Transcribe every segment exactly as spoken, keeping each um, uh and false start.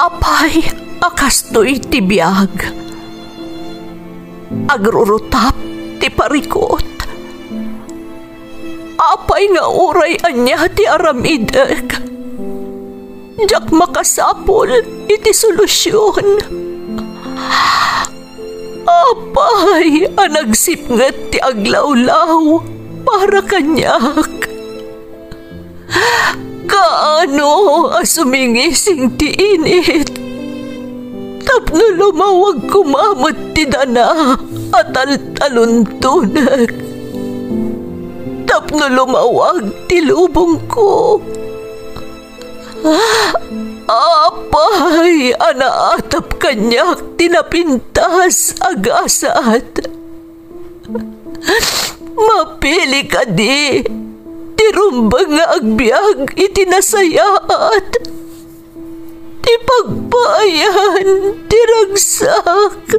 Apay a kastoy ti biag? Agrurutap ti parikut. Apay nga uray ania ti aramidek, diak makasapul iti solusion. Apay a nagsipnget ti aglawlaw para kaniak? Kaano a sumingising ti init tapno lumawag koma met ti dana a taltaluntonek, tapno lumawag ti lubongko? Apay a naatap kaniak ti napintas a gasat? Mapili kadi ti rumbeng nga agbiag iti nasayaat, ti pagpaayan ti ragsak?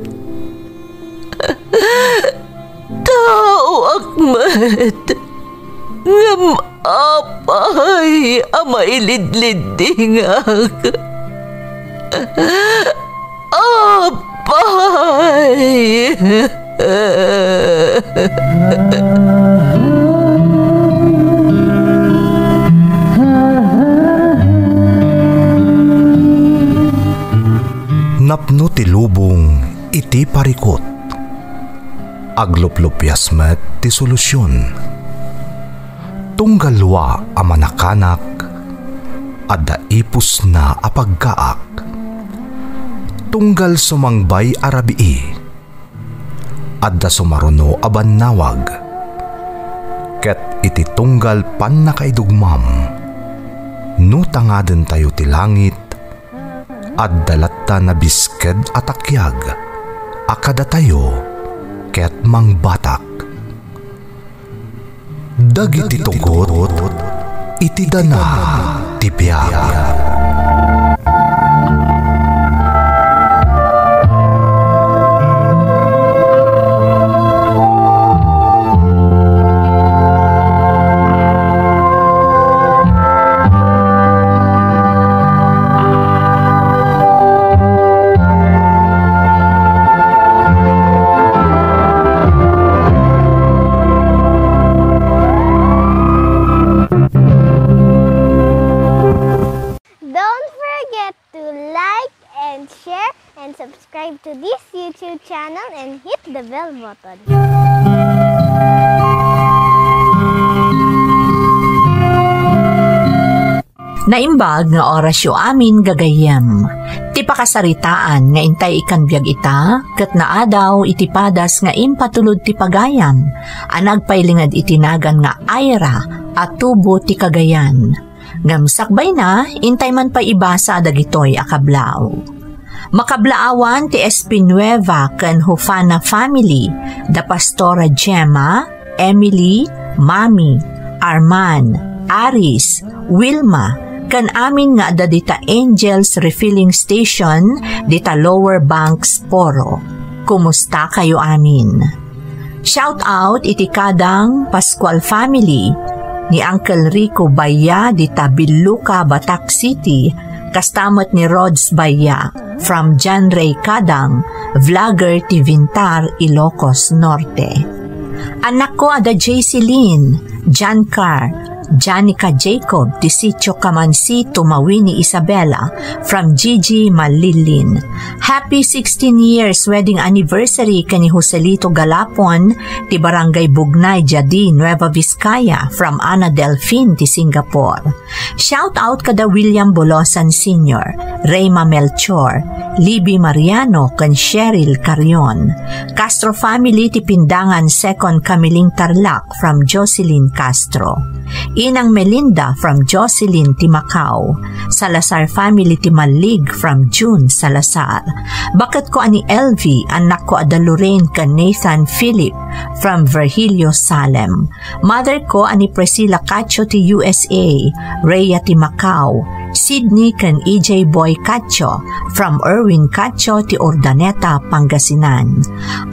Taoak met, ngem apay a mailidliddingak? Apay! Napno ti lubong iti parikut. Agluplupias met ti solusion. Tunggal wa a manakanak, adda ipusna a paggaak. Tunggal sumangbay a rabii, adda sumaruno a bannawag. Ket iti tunggal pannakaidugmam, no tangadentayo ti langit, adda latta nabisked a takiag a kadatayo ket mangbatak. Dagiti tugot iti dana ti biag. Don't forget to like and share and subscribe to this YouTube channel and hit the bell button. Naimbag nga orasyo amin, gagayyem. Ti pakasaritaan nga intay ikan biag ita, ket naadaw iti padas nga impatulod ti pagayam, a nagpailinged iti nagan nga Ira a tubo ti Cagayan. Ngem sakbayna, intay man pay ibasa dagitoy a kablaaw. Makablaawan ti Espinueva ken Hufana family, da Pastora Gemma, Emily, Mami, Arman, Aris, Wilma, ken amin nga adda dita Angels Refilling Station, dita Lower Banks, Poro. Kumusta kayo amin? Shout out iti kadang Pascual family, ni Uncle Rico Baya dita Biluca, Batac City, kasta met ni Rods Baya from John Ray Kadang, vlogger ti Vintar, Ilocos Norte. Annakko a da J C Lynn, John Carr, Janica Jacob ti Sitio Kamansi, Tumawini, Isabela, from Gigi Malilin. Happy sixteen years wedding anniversary ken ni Joselito Galapon ti Barangay Bugnay, Jadi, Nueva Vizcaya, from Ana Delfin ti Singapore. Shout out kada William Bolosan Senior, Reyma Melchor, Libby Mariano, ken Cheryl Carion. Castro family ti Pindangan, Second Camiling, Tarlac, from Jocelyn Castro. Inang Melinda from Jocelyn ti Macau. Salazar family ti Malig from June Salazar. Baketko a ni Elvie, annakko a da Lorraine ken Nathan Philip from Virgilio Salem. Mother ko a ni Priscilla Cacho ti U S A, Rhea ti Macau, Sydney ken E J Boy Cacho from Erwin Cacho ti Urdaneta, Pangasinan.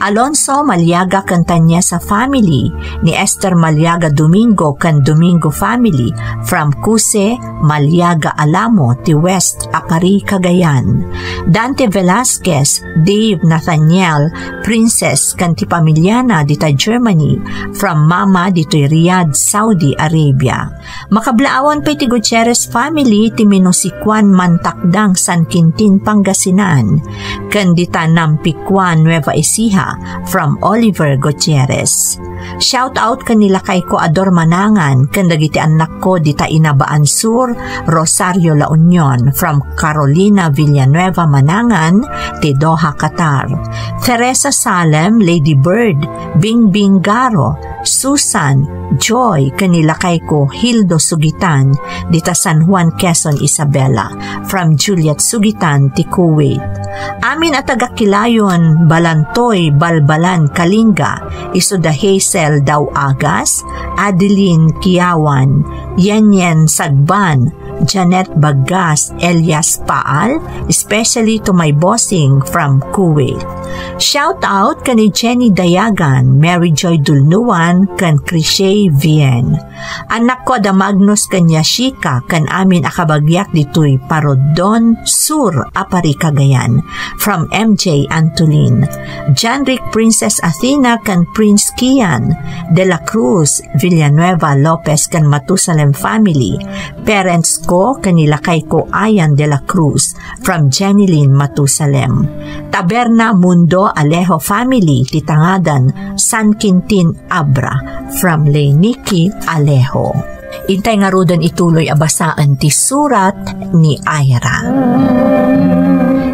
Alonso Maliaga ken Tanyesa family, ni Esther Maliaga Domingo ken Domingo family from Cuse Maliaga Alamo ti West Apari, Cagayan. Dante Velasquez, Dave, Nathaniel, Princess ken ti pamilyana dita Germany from Mama ditoy Riyadh, Saudi Arabia. Makablaawan pay ti Gutierrez family ti Minusikuan Mantakdang, San Quintin, Pangasinan, ken dita Nampikua, Nueva Ecija, from Oliver Gutierrez. Shout out ken ni lakayko a Dor Manangan ken dagiti annakko dita Inabaan Sur, Rosario, La Union, from Carolina Villanueva Manangan ti Doha, Qatar. Teresa Salem, Lady Bird, Bingbing Garo, Susan, Joy, ken ni lakayko Hildo Sugitan, dita San Juan, Quezon, Isabela, from Juliet Sugitan ti Kuwait. Amin a taga Kilayon, Balantoy, Balbalan, Kalinga, isu da Hazel Dauagas, Adeline Kiawan, Yenyen Sagban, Janet Bagas, Elias Paal, especially to my bossing from Kuwait. Shout out ken ni Jenny Dayagan, Mary Joy Dulnuan, ken Crishay Vien. Annakko da Magnus ken Yashika, ken amin a kabagyak ditoy Parodon Sur, Apari, Cagayan, from M J Antolin. Janric, Princess Athena, ken Prince Kian de la Cruz, Villanueva, Lopez, ken Matusalem family. Parents ko ken ni lakayko Ayan de la Cruz from Jenny Lynn Matusalem. Taberna Mundo Alejo family ti Tangadan, San Quintin, Abra, from Lay Nikki Alejo. Intay ngaruden ituloy a basaen ti surat ni Ira.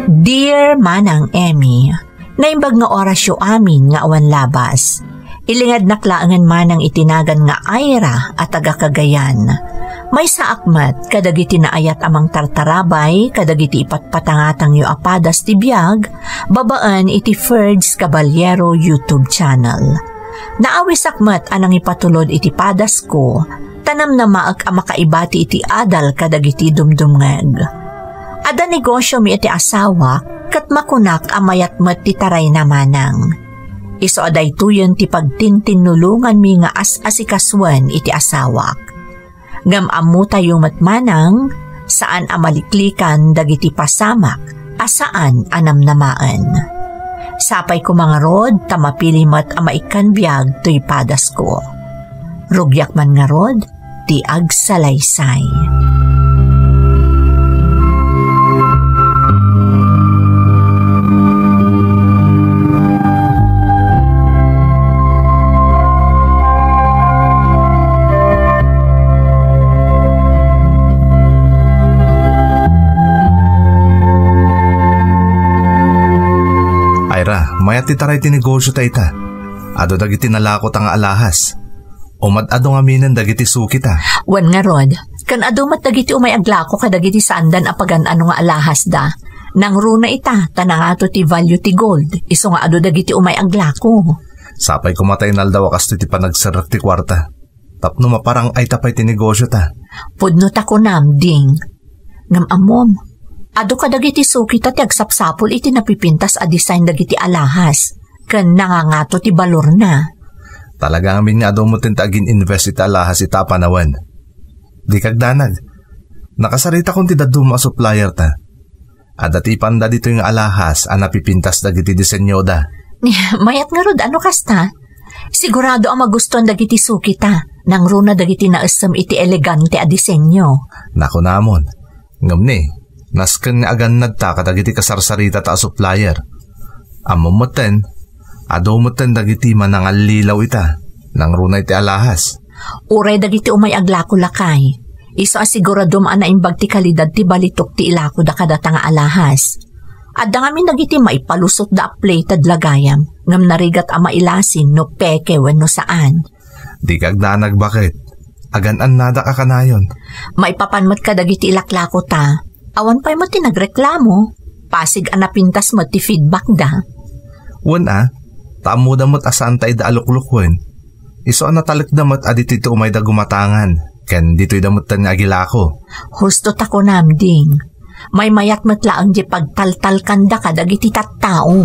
Dear Manang Emmy, naimbag nga orasyo amin nga awan labas. Ilingednak laengen manang iti nagan nga Ira a taga Cagayan. Maysaak met kadagiti naayat a mangtartarabay kadagiti ipatpatangatangyo a padas ti biag babaen iti Ferds Caballero YouTube channel. Naawisak met a nangipatulod iti padasko, ta namnamaek a makaibati iti adal kadagiti dumdumngeg. Adda negosyomi iti asawak, ket makunak a mayat met ti tarayna manang. Isu a daytoyen ti pagtintinnulonganmi nga as-asikasuen iti asawak. Ngem ammotayo met manang, saan a maliklikan dagiti pasamak a saan a namnamaen. Sapay koma ngarud ta mapili met a maikkan biag toy padasko. Rugiak man ngarud ti agsalaysay. Ira, mayat ti taray ti negosyo ta ita. Adu dagiti nalako ta nga alahas. Umad-adu ngaminen dagiti suki ta. Wen ngarud, ken adu met dagiti umay aglako kadagiti saandan a pagan-ano nga alahasda. Nangruna ita, ta nangato ti value ti gold, isu nga adu dagiti umay aglako. Sapay koma ta inaldaw a kastoy ti panagserrek ti kuarta. Tapno maparang-ay ta pay ti negosyo ta. Pudno ta kunam, Ding. Ngem ammom, adu kadagiti suki ta ti agsapsapul iti napipintas a design dagiti alahas, ken nangangato ti balorna. Talaga ngamin nga adu metten ti agin-invest iti alahas ita a panawen. Dika agdanag. Nakasaritakon ti dadduma a supplier ta. Adda ti ipanda ditoy nga alahas a napipintas dagiti disenyoda. Mayat ngarud a no kasta. Sigurado a magustuan dagiti suki ta. Nangruna dagiti naessem iti elegante a disenyo. Nakunamon. Ngem ni, nasken nga agannad ta kadagiti kasarsarita ta a supplier. Ammom metten, adu metten dagiti manangallilaw ita, nangruna iti alahas. Uray dagiti umay aglako lakay. Isu a siguradom a naimbag ti kalidad ti balitok ti ilakoda kadata nga alahas. Adda ngamin dagiti maipalusotda a plated lagayam, ngem narigat a mailasin no peke wenno saan. Dika agdanag baket. Agan-annadak a kanayon. Maipapan met kadagiti ilaklako ta. Awan pay met ti nagreklamo. Pasig a napintas met ti feedback da. Wen a, ta ammoda met a saan ta ida a luklukwen. Isu a natalekda met a ditoy ti umayda gumatangan. ken ditoy da metten nga agilako. Husto ta kunam, Ding. Maymayat met laeng diay pagtaltalkanda kadagiti tattao.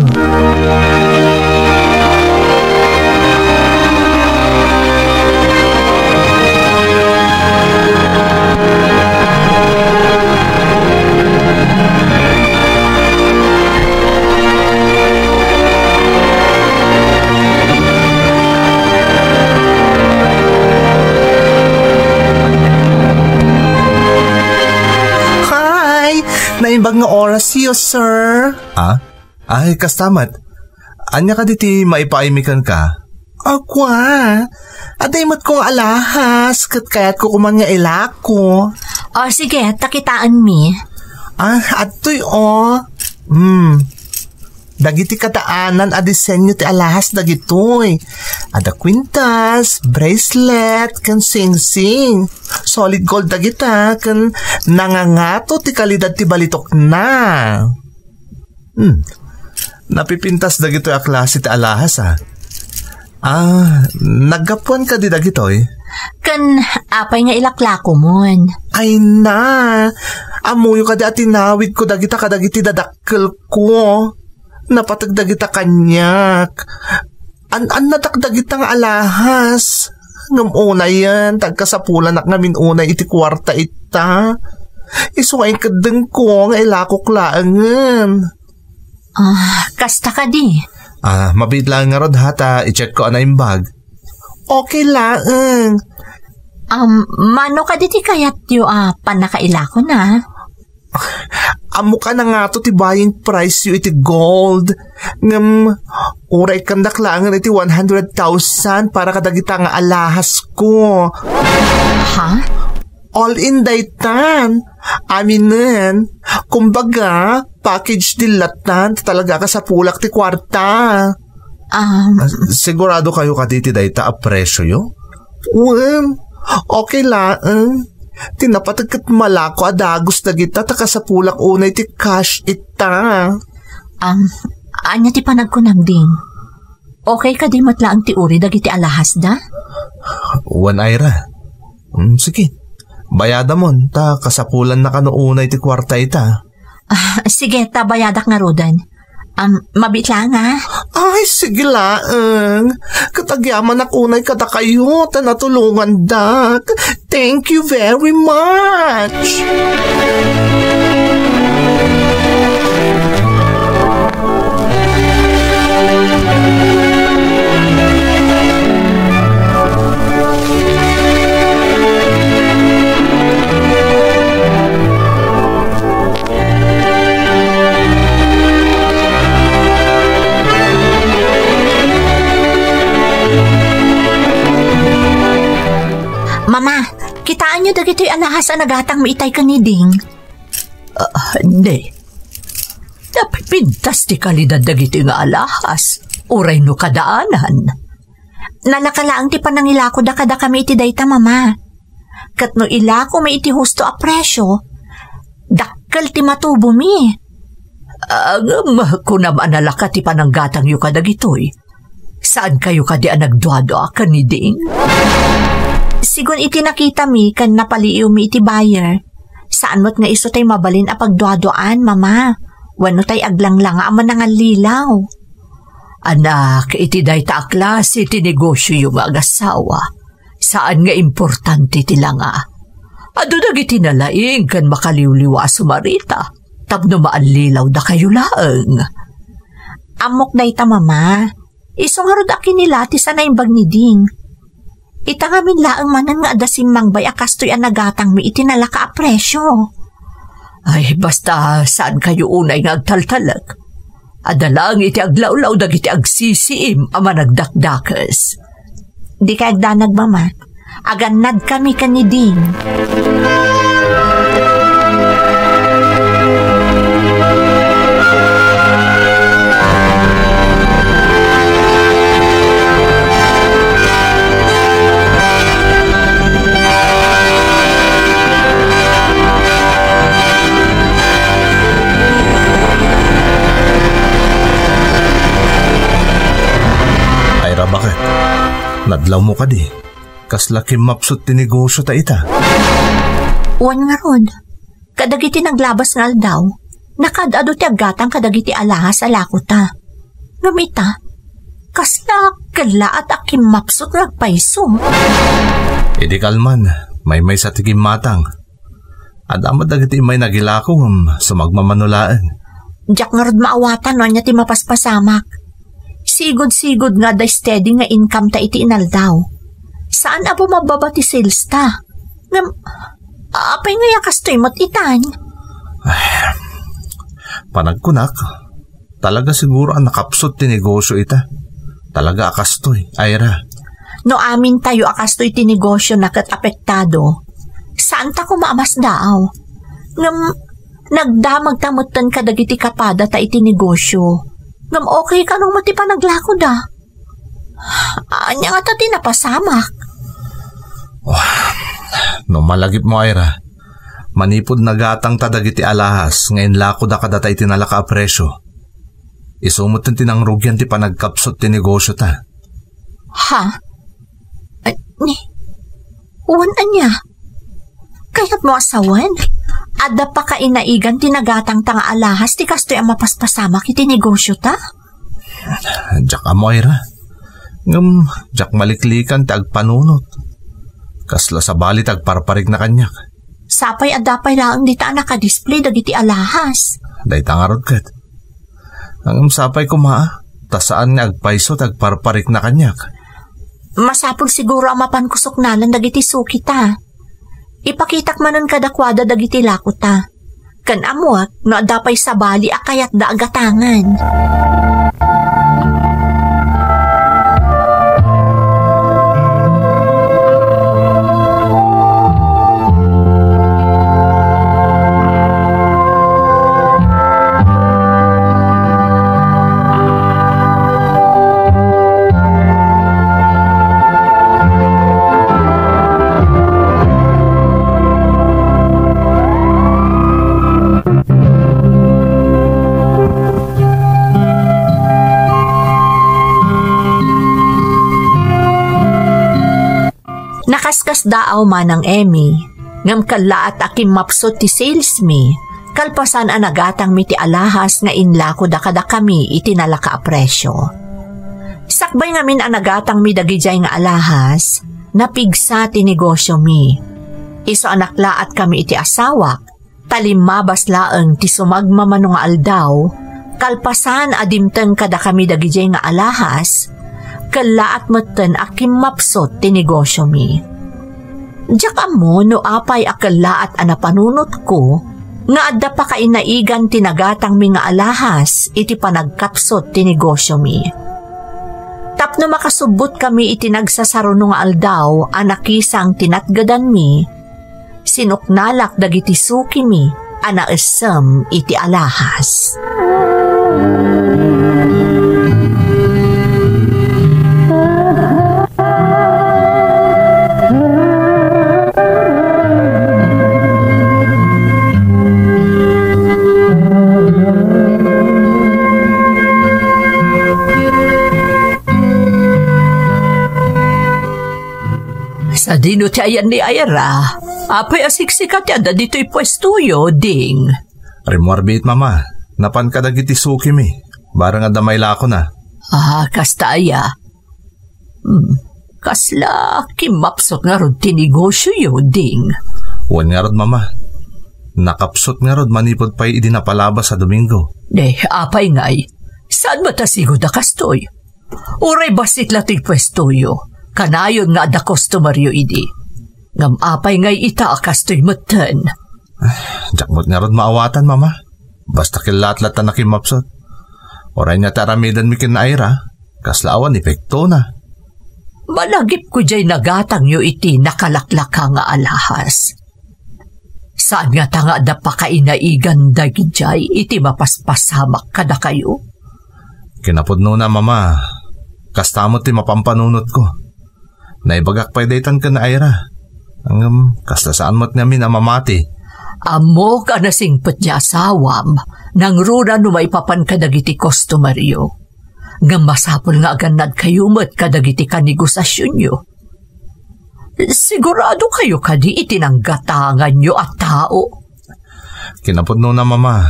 Hi! Naimbag nga orasyo, sir. Ah? Ay, kasta met. Ania kadi ti maipaaymi kenka? Agwa. Adda met ko nga alahas, ket kayatko koman nga ilako. O, sige, ta kitaenmi. Ah, adtoy, o. Hmm. Dagiti kadaanan a disenyo ti alahas dagitoy. Adda kwintas, bracelet, ken singsing. Solid gold dagita, ken nangangato ti kalidad ti balitokna. Hmm. Napipintas dagitoy a klase ti alahas, a. Ah, naggapuan kadi dagitoy? Ken apay nga ilaklakomon? Ay na, ammoyo kadi a tinawidko dagita kadagiti dadakkelko. Napateg dagita kaniak. An-annadak dagita nga alahas. Ngem unayen, ta agkasapulanak ngamin unay iti kuarta ita. Isu nga inkeddengko nga ilakok laengen. Ah, kasta kadi? Ah, mabiit laeng ngarud ha ta i-check ko a naimbag. Okay laeng. Um, mano kadi ti kayatyo a pannakailakona? Ammoka na ngato ti buying price yo iti gold. Ngem, uray kendak laengen iti one hundred thousand para kadagita nga alahasko. Ha? All in daytan. Aminen. Kumbaga, package deal latan. Talaga kasapulak ti kuarta. Um, sigurado kayo kadi ti dayta a presyo yo? Wen, okay laeng. Ti napateg ket malako a dagus dagita ta kasapulak unay ti cash ita. Um, ania ti panagkunam, Ding? Okay kadi met laeng ti uri dagiti alahasda? Wen, Ira. Mm, sige. Bayadamon, ta kasapulanna kano unay ti kuarta ita. Ah, sige, ta bayadak ngaruden. Am, mabiit laeng, a. Ay, sige laeng. Ket agyamanak unay kadakayo ta natulongandak. Thank you very much. Mama, kitaenyo dagitoy alahas a nagatangmi itay ken ni Ding? Ah, di. Napipintas ti kalidad dagitoy nga alahas, uray no kadaanan. Nalaka laeng ti panangilakoda kadakami iti dayta, Mama. Ket no ilakomi iti husto a presyo, dakkel ti matubomi. Ah, ngem kunam a nalaka ti pananggatangyo kadagitoy. Saankayo kadi a nagduadua ken ni Ding? Sigun iti nakitami ken napaliiwmi iti buyer, saan met nga isu tay mabalin a pagduaduaan, Mama, wenno tay aglanglanga a manangallilaw. Anak, iti dayta a klase ti negosioyo nga agasawa, saan nga importante ti langa. Adu dagiti nalaing ken makaliwliwa a sumarita tapno maallilawdakayo laeng. Ammok dayta, Mama. Isu ngarud a kinilati sa naimbag ni Ding. Ita ngamin laeng manen nga adda simmangbay a kastoy a nagatangmi iti nalaka a presyo. Ay, basta saankayo unay nga agtaltalek. Adda laeng iti aglawlaw dagiti agsisiim a managdakdakes. Dikay agdanag, Mama. Agannadkami ken ni Ding. Ay, Ra, baket? Nadlawmo kadi? kasla kimmapsut ti negosio ta ita. Wen ngarud, kadagiti naglabas nga aldaw, nakaad-adu ti aggatang kadagiti alahas a lakota. Ngem ita, kasla kellaat a kimmapsut nga agpayso. Idi kalman, maymaysa ti gimmatang. Adda met dagiti immay nagilako ngem sumagmamano laeng. Diak ngarud maawatan no ania ti mapaspasamak. Sigud-sigud nga adda steady nga income ta iti inaldaw. Saan a bumababa ti sales ta. Ngem, apay nga ya kastoy met itan? Ay, panagkunak, talaga siguro a nakapsut ti negosio ita. Talaga a kastoy, Ira. No amintayo a kastoy ti negosiona ket apektado, saanta koma a masdaaw. Ngem, nagdamagta metten kadagiti kapadata iti negosio. Ngem okay kano met ti panaglakoda. Ania ngata ti napasamak? Wah, no malagipmo, Ira, manipud nagatangta dagiti alahas nga inlakoda kadata iti nalaka a presio, isu metten ti nangrugian ti panagkapsut ti negosiota. Ha? Ni, wen ania? Kayatmo a sawen? Adda pakainaigan ti nagatangta nga alahas ti kastoy a mapaspasamak iti negosiota? Diak ammo, Ira. Ngem, diak maliklikan ti agpanunot. Kasla sabali ti agparparigna kaniak. Sapay adda pay laeng dita a nakadisplay dagiti alahas. Dayta ngarud ket. Ngem sapay koma, ta saan nga agpayso ti agparparigna kaniak. Masapul siguro a mapan kusuknalan dagiti sukita. Ipakitak manen kadakuada dagiti lakota. Ken ammoak no adda pay sabali a kayatda a gatangen. Nakaskasdaaw, Manang Emmy, ngem kellaat a kimmapsut ti salesmi, kalpasan a nagatangmi ti alahas nga inlakoda kadakami iti nalaka a presio. Sakbay ngamin a nagatangmi dagidiay nga alahas, napigsa ti negosiomi. Isu a naklaatkami iti asawak, ta limmabas laeng ti sumagmamano nga aldaw, kalpasan a dimteng kadakami dagidiay nga alahas, kellaat metten a kimmapsut ti negosiomi. Diak ammo no apay a kellaat a napanunotko nga adda pakainaigan ti nagatangmi nga alahas iti panagkapsut ti negosiomi. Tapno makasubbotkami iti nagsasaruno nga aldaw a nakisang ti natgedanmi, sinuknalak dagiti sukimi a naessem iti alahas. Sadino ti ayan ni Ira? Apay a siksika ti adda ditoy puestoyo, Ding? Rimmuar biit, Mama. Napan kadagiti sukimi. Bareng adda mailakona. Ah, kasta aya. Hmm, kasla kimmapsut ngarud ti negosioyo, Ding? Wen ngarud, Mama. Nakapsut ngarud manipud pay idi napalabas a Domingo. Eh, apay ngay? Saan met a sigud a kastoy? Uray bassit la toy puestoyo, kanayon nga adda customeryo idi. Ngem apay ngay ita a kastoy metten? Diak met ngarud maawatan, Mama. Basta kellaat latta a kimmapsut. Uray nia ti aramidenmi ken Ira, kasla awan epektona. Malagipko diay nagatangyo iti nakalaklaka nga alahas. Saan ngata nga adda pakainaigan dagidiay iti mapaspasamak kadakayo? Kinapudnona, Mama, kasta met ti mapampanunotko. Naibagak pay daytan ken Ira. Ngem, kasla saan met ngamin a mamati. Ammok a nasingpet ti asawam, nangruna no maipapan kadagiti customeryo. Ngem masapul nga agannadkayo met kadagiti kanegosasionyo. Sigurado kayo kadi iti nanggatanganyo a tao? Kinapudnona, Mama.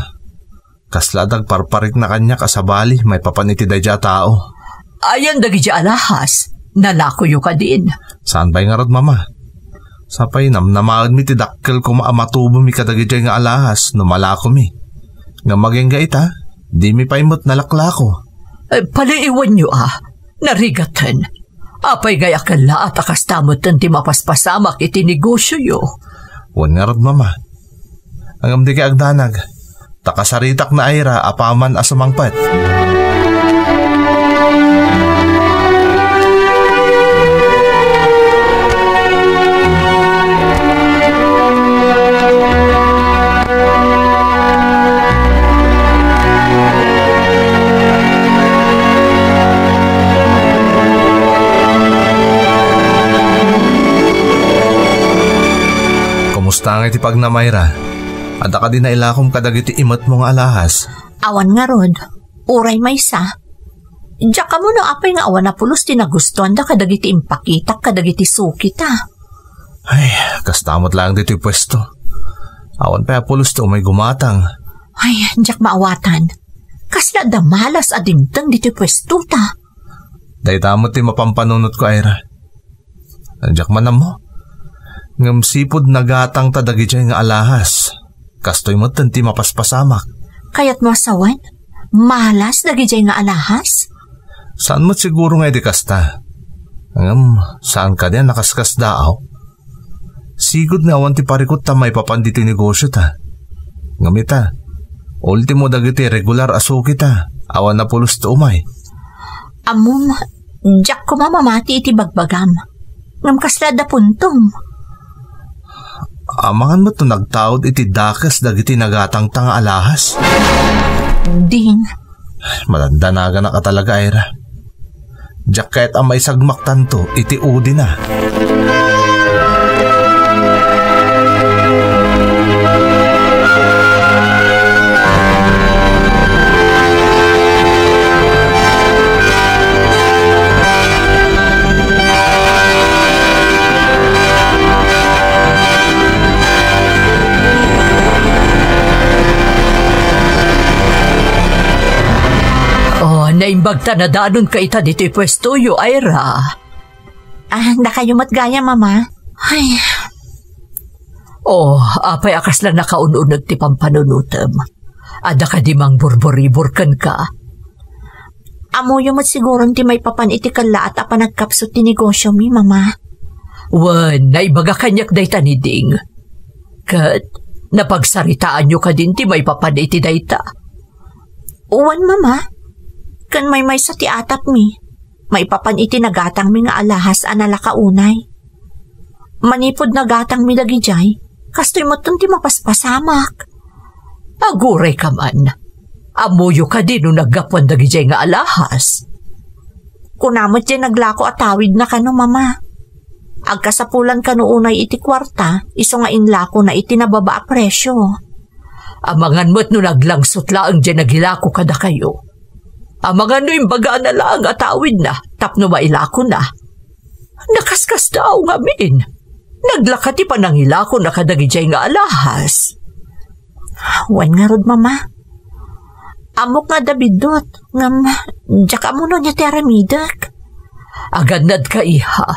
Kasla dagparparikna kaniak a sabali maipapan iti daydiay a tao. Ayan dagidiay alahas? Nalakoyo kadin? Saan pay ngarud, Mama. Sapay namnamaenmi ti dakkel koma a matubomi kadagidiay nga alahas no malakomi. Ngem agingga ita, dimi pay met nalaklako. Eh, paliiwanyo a. Narigaten. Apay ngay a kellaat a kasta metten ti mapaspasamak iti negosioyo? Wen ngarud, Mama. Ngem dikay agdanag, ta kasaritak ni Ira apaman a sumangpet. Kumusta nga iti pagnam, Ira? Adda kadi nailakom kadagiti imetmo nga alahas? Awan ngarud, uray maysa. Diak ammo no apay nga awan a pulos ti nagustuanda kadagiti impakitak kadagiti sukita. Ay, kasta met laeng ditoy puesto. Awan pay a pulos ti umay gumatang. Ay, diak maawatan. Kasla adda malas a dimteng ditoy puestota. Dayta met ti mapampanunotko, Ira. Diak man ammo. Ngem sipud nagatangta dagidiay nga alahas. Kastoy metten ti mapaspasamak. Kayatmo a sawen? Malas dagidiay nga alahas? Saan met siguro nga idi kasta. Ngem saan kadi a nakaskasdaaw? Sigud nga awan ti parikutta maipapan ditoy negosiota. Ngem ita, ultimo dagiti regular a sukita, awan a pulos ti umay. Ammom, diak koma mamati iti bagbagam. Ngem kasla adda puntom? Amangan met no nagtaud iti dakes dagiti nagatangta nga alahas? Din. Madandanaganak a talaga, Ira. Diak kayat a maisagmaktanto iti udina. Oh, naimbag ta nadanonka ita ditoy puestoyo, Ira. Ah, dakayo met gayam, Mama. Ay. Oh, apay a kasla nakaun-uneg ti pampanunotem? Adda kadi mangburburibor kenka? Ammoyo met siguron ti maipapan iti kellaat a panagkapsut ti negosiomi, Mama. Wen, naibaga kaniak dayta ni Ding. Ket napagsaritaanyo kadin ti maipapan iti dayta? Wen, Mama. Ken maymaysa ti atapmi maipapan iti nagatangmi nga alahas a nalaka unay. Manipud nagatangmi dagidiay, kastoy metten ti mapaspasamak. Agurayka man. Ammoyo kadi no naggapuan dagidiay nga alahas? Kuna met diay naglako a tawidna kano, Mama. Agkasapulan kano unay iti kuarta, isu nga inlakona iti nababa a presio. Amangan met no naglangsot laeng diay nagilako kadakayo. Amangan no imbagana laeng a tawidna tapno mailakona. Nakaskasdaaw ngamin. Naglaka ti panangilakona kadagidiay nga alahas. Wen ngarud, Mama. Ammok nga adda biddut, ngem diak ammo no ania ti aramidek. Agannadka, iha.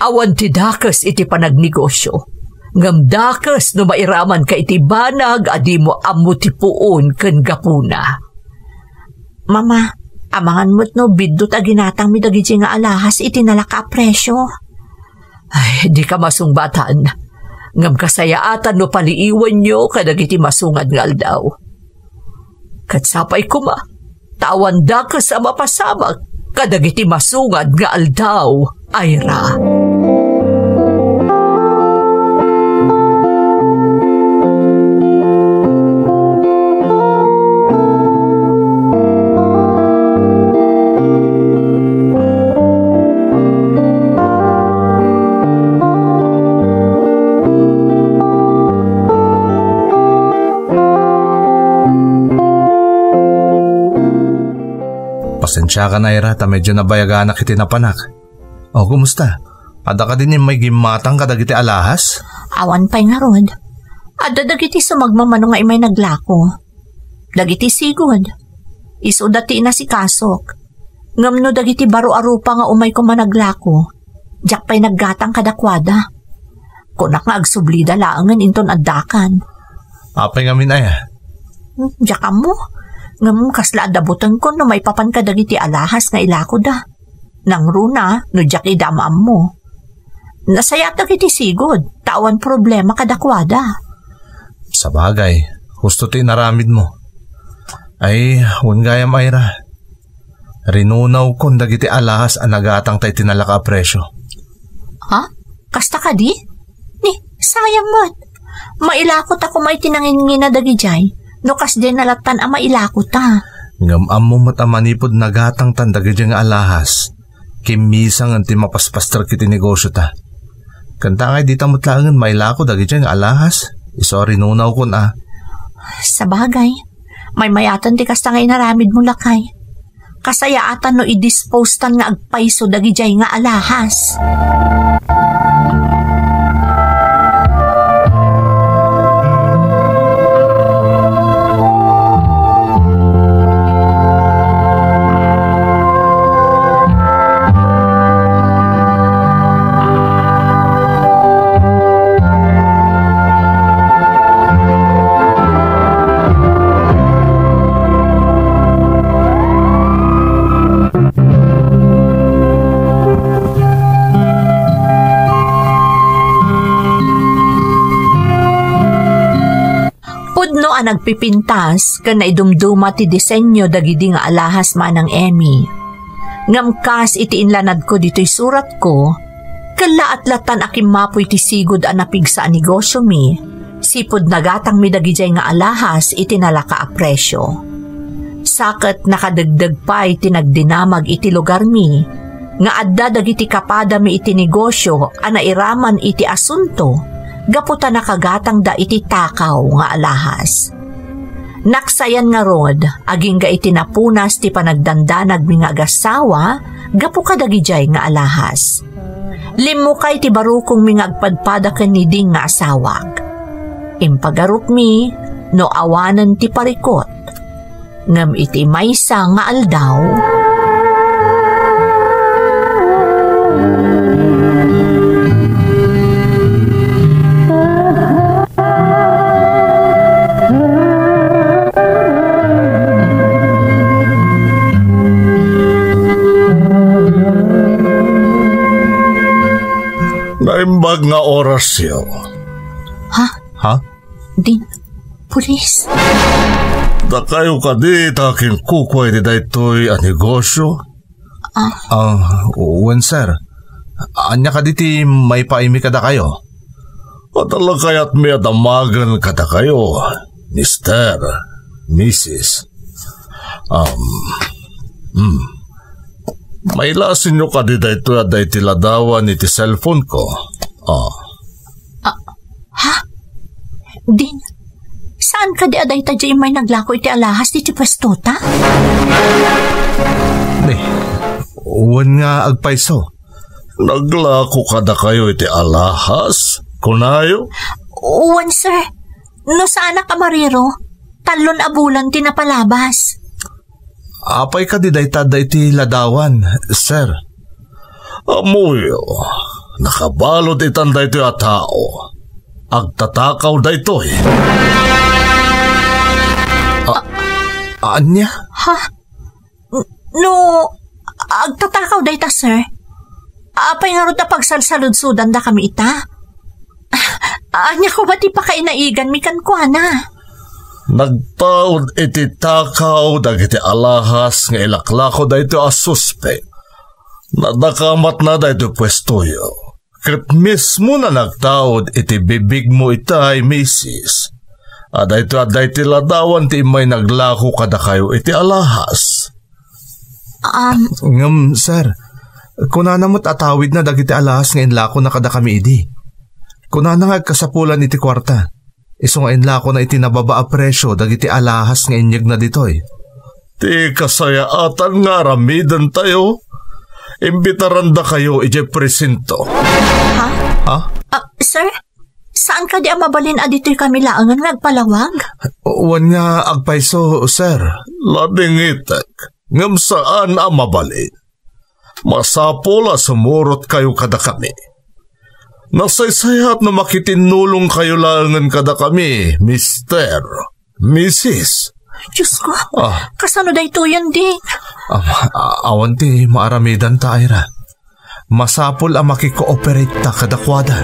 Awan ti dakes iti panagnegosio, ngem dakes no mairamanka iti banag a dimo ammo ti puon ken gapuna. Mama, amangan met no biddut a ginatangmi dagidiay nga alahas iti nalaka a presio. Ay, dika masungbatan. Ngem kasayaatan no paliiwanyo kadagiti masungad nga aldaw. Ket sapay koma, ta awan dakes a mapasamak kadagiti masungad nga aldaw, Ira. Pasensiakan, Ira, ta medyo nabayaganak iti napanak. O, kumusta? Adda kadin immay gimmatang kadagiti alahas? Awan pay ngarud. Adda dagiti sumagmamano nga immay naglako. Dagiti sigud, isuda ti inasikasok. Ngem no dagiti baro a rupa nga umayko managlako, diak pay naggatang kadakuada. Kunak nga agsublida laengen inton addakan. Apay ngamin aya? Hmm, diak ammo. Ngem kasla adda butengko no maipapan kadagiti alahas nga ilakoda. Nangruna no diak ida maammo. Nasayaat dagiti sigud, ta awan problema kadakuada. Sabagay, husto ti inaramidmo. Ay, wen gayam, Ira. Rinunawkon dagiti alahas a nagatangta iti nalaka a presio. Ha? Kasta kadi? Ni, sayang met. Mailakota koma iti nanginngina dagidiay, no kasdiay lattan a mailakota. Ngem ammo met a manipud nagatangtan dagidiay nga alahas, kimmisangen ti mapaspaster iti negosiota. Ken ta ngay dita met laengen mailako dagidiay nga alahas, isu a rinunawkon a. Sabagay, maymayatan ti kasta nga inaramidmo, lakay. Kasayaatan no i-disposetan nga agpayso dagidiay nga alahas. Pudno a nagpipintas ken naidumduma ti disenyo dagidi nga alahas, Manang Emmy. Ngem kas iti inlanadko ditoy suratko, kellaat lattan a kimmapoy ti sigud a napigsa a negosiomi, sipud nagatangmi dagidiay nga alahas iti nalaka a presio. Sa ket nakadegdeg pay ti nagdinamag iti lugarmi nga adda dagiti kapadami iti negosio a nairaman iti asunto gapu ta nakagatangda iti takaw nga alahas. Naksayan ngarud, agingga iti napunas ti panagdandanagmi nga agassawa gapu kadagidiay nga alahas. Limmukay ti barukongmi nga agpadpada ken ni Ding nga asawak. Impagarupmi no awanen ti parikut. Ngem iti maysa nga aldaw, naimbag nga orasyo. Ha? Ha? Din, pulis? Dakayo kadi ta kinkukua iti daytoy a negosio? Ah. Ah, wen, sir. Ania kadi ti maipaaymi kadakayo? Adda la kayatmi a damagen kadakayo, Mister, Missus. Um, hmm. Mailasinyo kadi daytoy a daytoy ladawan iti cellphone ko. Ah. Ah, ha? Din, saan kadi a dayta diay immay naglako iti alahas iti puestota? Ni, wen nga agpayso. Naglako kadakayo iti alahas, kunayo? Wen, sir. No saanak a mariro, tallon a bulan ti napalabas. Apay kadi dayta adda iti ladawan, sir? Ammoyo, nakabalud itan daytoy a tao. Agtatakaw daytoy. A-, ania? Ha? N-, no, agtatakaw dayta, sir? Apay ngarud a pagsalsaludsodandakami ita? Ania koma ti pakainaiganmi kenkuana? Nagtaud iti takaw dagiti alahas nga ilaklako daytoy a suspek. Nadakamatna daytoy puestoyo. Ket mismo na nagtaud iti bibigmo itay, misis, a daytoy adda iti ladawan ti immay naglako kadakayo iti alahas. Um, ngem, sir, kunana met a tawidna dagiti alahas nga inlakona kadakami idi. Kunana nga agkasapulan iti kuarta. Isu nga inlakona iti nababa a presio dagiti alahas nga inyegna ditoy. Ti kasayaatan nga aramidentayo, Imbitarandakayo idiay presinto. Ha? Ha? Ah, sir, saan kadi a mabalin a ditoy kami laengen nga agpalawag? Wen nga agpayso, sir. Ladingitek, ngem saan a mabalin. Masapul a sumurotkayo kadakami. Nasaysayat no makitinnulongkayo laengen kadakami, Mister, Missus. Diyos ko, Ah. kasano daytoyen, Ding? Ah, a-, awan ti maaramidan ta, Ira. Masapul a makikooperate ta kadakuada.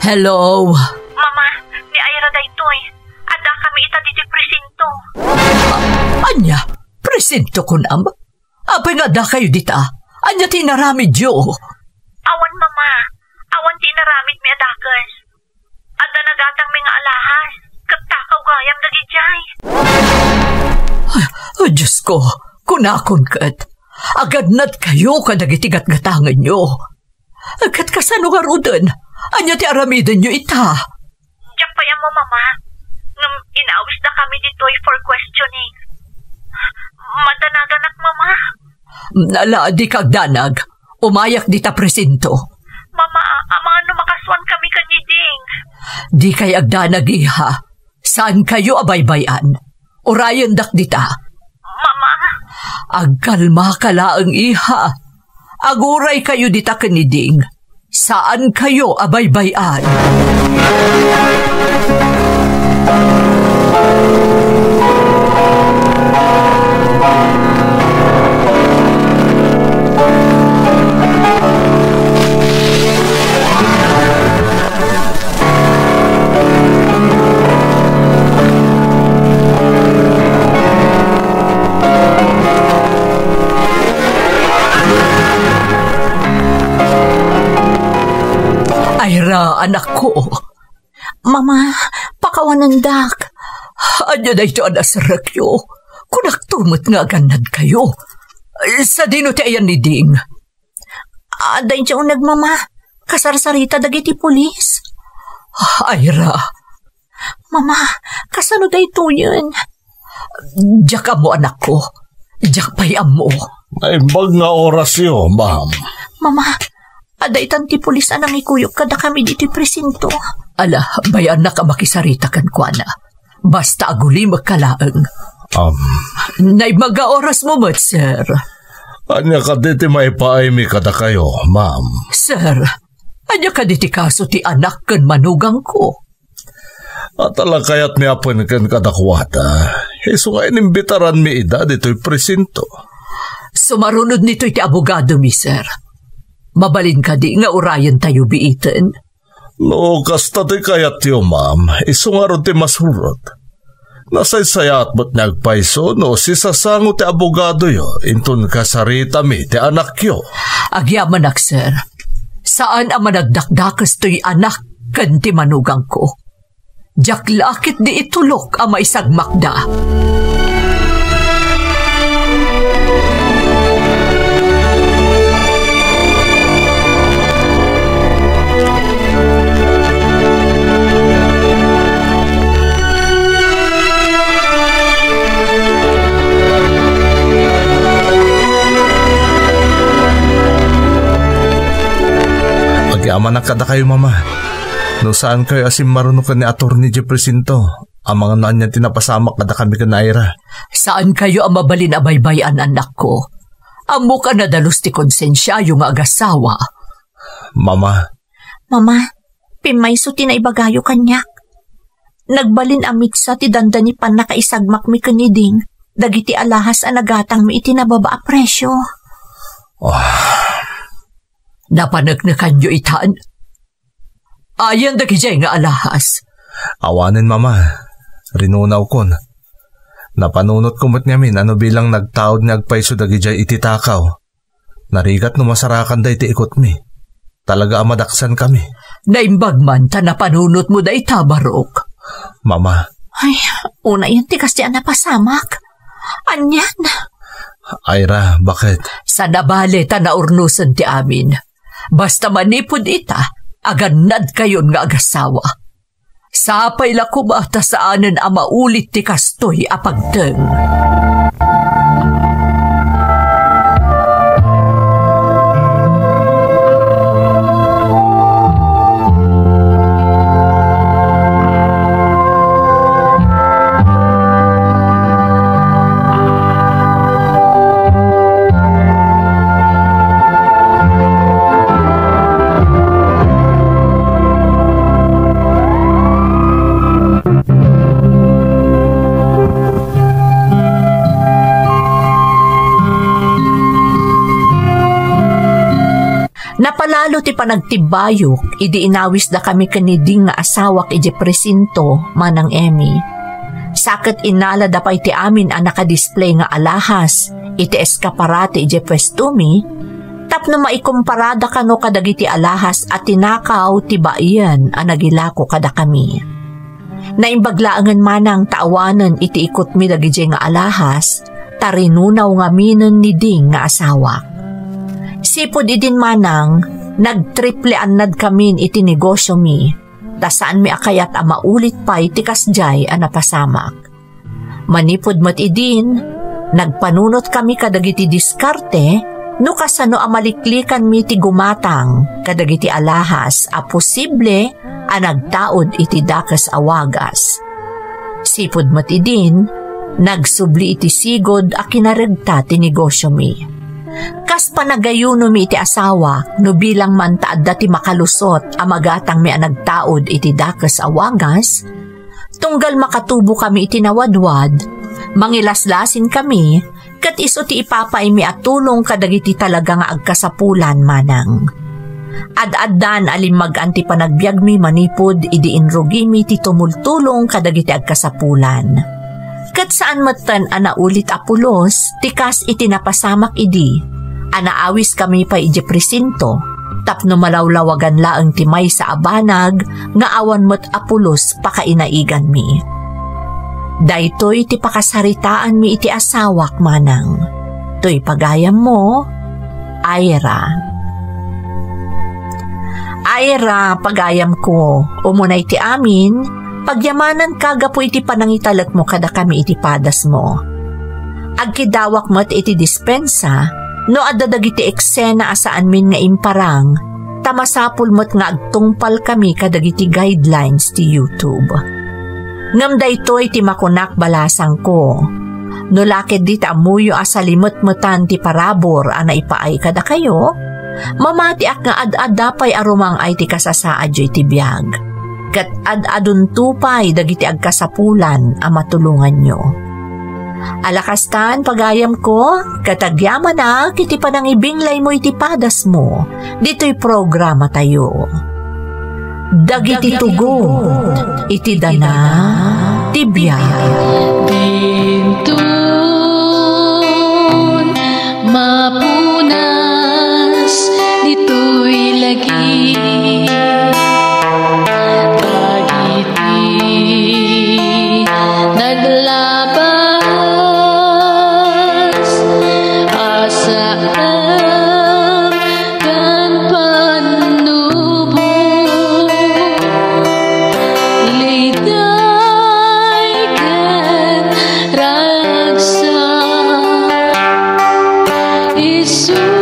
Hello? Mama, ni Ira daytoy. Adda kami ita ditoy presinto. A-, ania? Presinto kunam? Apay nga adda kayo dita? Ania ti inaramidyo? Awan, Mama. Awan ti inaramidmi a dakes. Adda nagatangmi nga alahas, ket takaw gayam dagidiay. Ay, ay, Diyos ko, kunakon ket, agannadkayo kadagiti gatgatangenyo. Ket kasano ngaruden? Ania ti aramidenyo ita? Diak pay ammo, Mama. Ngem inawisda kami ditoy for questioning. Madanaganak, Mama. Ala, dika agdanag. Umayak dita presinto. Mama, amangan no makasuan kami ken ni Ding. Dikay agdanag, iha. Saan kayo a baybay-an? Urayendak dita. Mama. Agkalmaka laeng, iha. Aguray kayo dita ken ni Ding. Saan kayo a baybay-an. Ira, anakko. Mama, pakawanendak. Ania daytoy a naserrekyo? Kunakto met nga agannadkayo. Sadino ti ayan ni Ding? Adda idiay uneg, Mama. Kasarsarita dagiti pulis. Ira. Mama, kasano daytoyen? Diak ammo, anakko. Diak pay ammo. Naimbag nga orasyo, ma'am. Mama, adda itan ti pulis a nangikuyog kadakami ditoy presinto. Ala, bay-annak a makisarita kenkuana. Basta agulimekka laeng. Um. Naimbag nga orasmo met, sir. Ania kadi ti maipaaymi kadakayo, ma'am? Sir, ania kadi ti kaso ti anak ken manugangko? Adda la kayatmi a penken kadakuada. Isu nga inimbitaranmi ida ditoy presinto. Sumarunod nitoy ti abogadomi, sir. Mabalin kadi nga urayentayo biiten? No kasta ti kayatyo, ma'am, isu ngarud ti masurot. Nasaysayaat met nga agpayso no sisasango ti abogadoyo inton kasaritami ti anakyo. Agyamanak, sir. Saan a managdakdakes toy anak ken ti manugangko. Diak la ketdi itulok a maisagmakda. Agyamanak kadakayo, Mama. No saankayo a simmaruno ken ni Attorney Jeffrey Sinto, amangan no ania ti napasamak kadakami ken ni Ira. Saankayo a mabalin a baybay-an, anakko. Ammok a nadalus ti konsensiayo nga agasawa. Mama. Mama, pimmayso ti naibagayo kaniak. Nagbalin a mitsa ti dandani pannakaisagmakmi ken ni Ding dagiti alahas a nagatangmi iti nababa a presio. Ah. Napaneknekanyo itan? Ayan dagidiay nga alahas. Awanen, Mama. Rinunawkon. Napanunotko met ngamin a no bilang nagtaud nga agpayso dagidiay iti takaw, narigat no masarakan daydi ikutmi. Talaga a madaksankami. Naimbag man ta napanunotmo dayta, Barok. Mama. Ay, unayen ti kasdi a napasamak. Anian? Ira, baket? Saan a bale ta naurnosen ti amin. Basta manipud ita, agannadkayon nga agasawa. Sapay la koma ta saanen a maulit ti kastoy a pagteng. Napalalo ti panagtibbayok idi inawisdakami ken ni Ding nga asawak idiay presinto, Manang Emmy. Sa ket innalada pay ti amin a nakadisplay nga alahas iti eskaparate idiay puestomi, tapno maikomparada kano kadagiti alahas a tinakaw ti baien a nagilako kadakami. Naimbag laengen manang ta awanen iti ikutmi dagidiay nga alahas, ta rinunaw ngaminen ni Ding nga asawak. Sipud idin manang, nagtriple annadkamin iti negosiomi, ta saanmi a kayat a maulit pay ti kasdiay a napasamak. Manipud met idin, nagpanunotkami kadagiti diskarte no kasano a maliklikanmi ti gumatang kadagiti alahas a posible a nagtaud iti dakes a wagas. Sipud met idin, nagsubli iti sigud a kinaregta ti negosiomi. Kas panagayunomi iti asawak no bilang man ta adda ti makalusot a magatangmi a nagtaud iti dakes a wagas, tunggal makatubokami iti nawadwad, mangilaslasinkami, ket isu ti ipapaymi a tulong kadagiti talaga nga agkasapulan manang. Ad-addan a limmag-an ti panagbiagmi manipud idi inrugimi ti tumultulong kadagiti agkasapulan. Ket saan metten a naulit a pulos ti kas iti napasamak idi a naawiskami pay idiay presinto tapno malawlawagan laeng ti maysa a banag nga awan met a pulos pakainaiganmi. Daytoy ti pakasaritaanmi iti asawak manang. Toy pagayammo, Ira. Ira, pagayamko, umunay ti amin, pagyamananka gapu iti panangitalekmo kadakami iti padasmo. Agkidawak met iti dispensa no adda dagiti eksena a saanmin nga imparang, ta masapul met nga agtungpalkami kadagiti guidelines ti YouTube. Ngem daytoy ti makunak, balasangko. No la ketdi ti ammoyo a salimetmetan ti parabur a naipaay kadakayo, mamatiak nga ad-adda pay a rumang-ay ti kasasaadyo iti biag. Ket ad-adunto pay dagiti agkasapulan a matulonganyo. Ala kastan, pagayamko, ket agyamanak iti panangibinglaymo iti padasmo ditoy programatayo. Dagiti tugot iti dana ti biag. Dinton mapunas ditoy lagi. Dagiti naglabas a saan ken pannubo, liday ken ragsak, isu